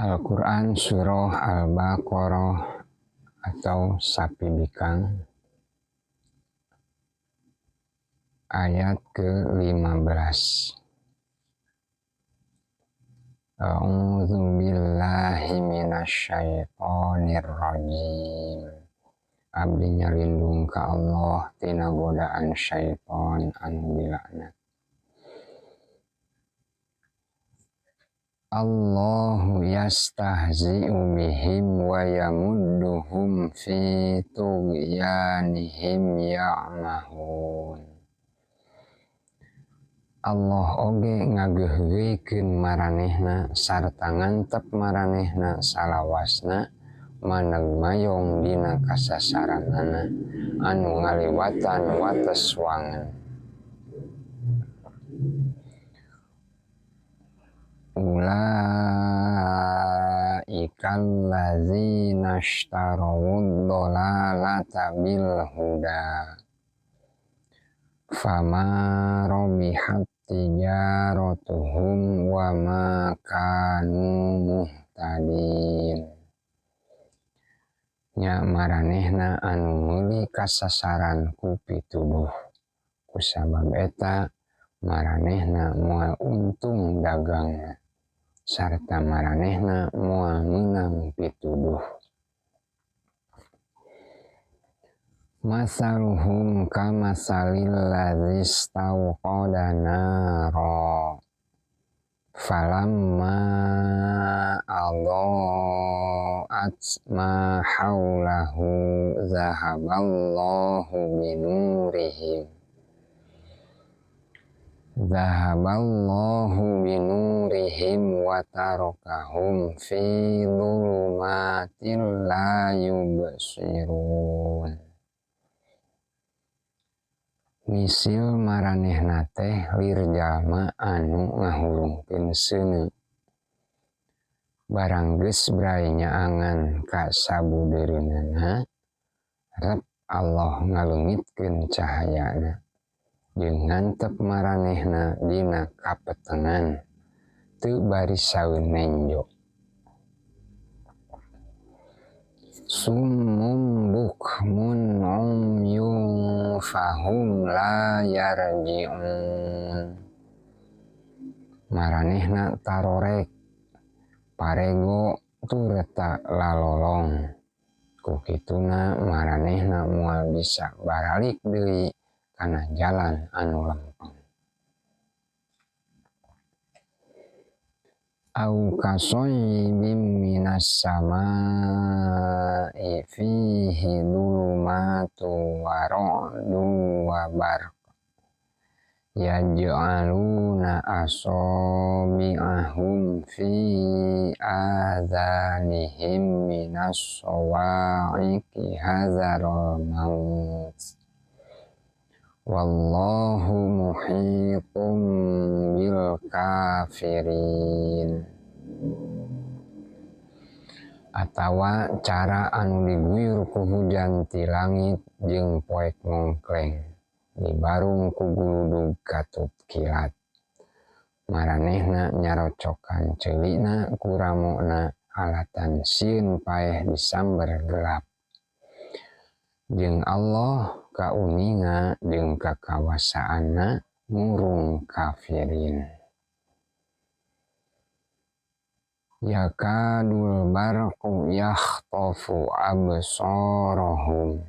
Al-Quran Surah Al-Baqarah atau Sapi Bikang ayat ke-15. A'udzu billahi minasyaitonir rajim. Abdi nyalindung ka Allah tina godaan syaitan anu dilaknat. Allahu yastahzi'u bihim wa yamudduhum fi tughyanihim ya'mahun. Allah oge ngageuheuikeun maranehna sarta ngantep maranehna salawasna maneg mayong dina kasasaranana anu ngaliwatan wates wangen. Ulaika allazina ishtarawud dhalalata bil huda fama rabihat tijaratuhum wa ma kanu muhtadin. Nya maranehna anu meuli kasasaran ku pituduh, kusabab eta maranehna moal untung dagangna sarta maranehna moal meunang pituduh. Masaluhum kamasalil ladzi istawqada nara falamma adha'at ma haulahu zahaballahu binurihim wa tarakahum fi dhulumatin la yubsirun. Misil maranehna teh lir jalma anu ngahulungkeun seuneu. Barang geus bray nyaangan ka sabudeureunana, rep Allah ngaleungitkeun cahayana jeung ngantep maranehna dina kapetengan teu bari saeun nenjo. Summum bukmun umyun fahum la yarji'un. Maranehna tarorek parego tureta lalolong, ku kituna maranehna moal bisa baralik deui kana jalan anu lempeng. Au kasayyibim minas samaa'i fihi dhulumatu wa ra'dun wa barq yaj'aluna asabi'ahum fi adhanihim minas sawa'iqi hadzaral maut wallahu muhitum bil kafirin. Atawa cara anu diguyur ku hujan ti langit jeung poek mongkleng dibarung ku guludug katut kilat. Maranehna nyarocokan ceulina ku ramona alatan sieun paeh disamber gelap. Jeung Allah kauninga jeung kakawasaanna ngurung kafirin. Yakadul barqu yakhtafu absarahum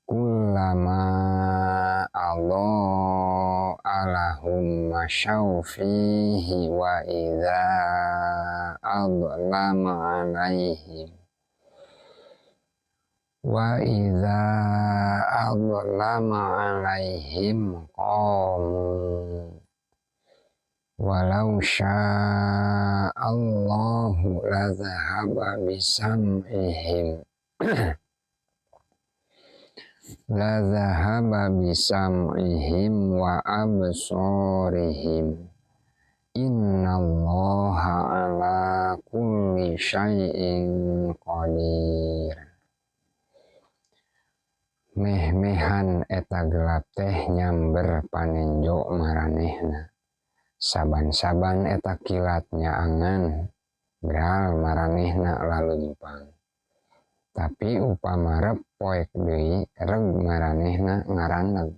kullama adha'a lahum masyaw fihi wa idza adlama alaihim wa idza adlama alaihim qamu walau syaa Allahu lazahaba bisam'ihim lazahaba bisam'ihim wa absarihim innallaha ala kulli syai'in qadir. Meh-mehan eta gelap teh nyamber panenjo maranehna. Saban-saban eta kilat nyaangan Bral maranehna laleumpang. Tapi upama rep poek deui reg maranehna ngaraneg.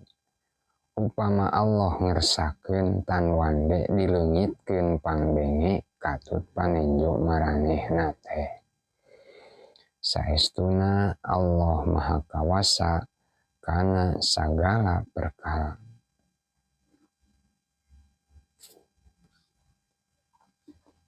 Upama Allah ngersakeun tan wande dileungitkeun pangdenge katut panenjo maranehna teh. Saestuna Allah Maha Kawasa kana sagala perkara.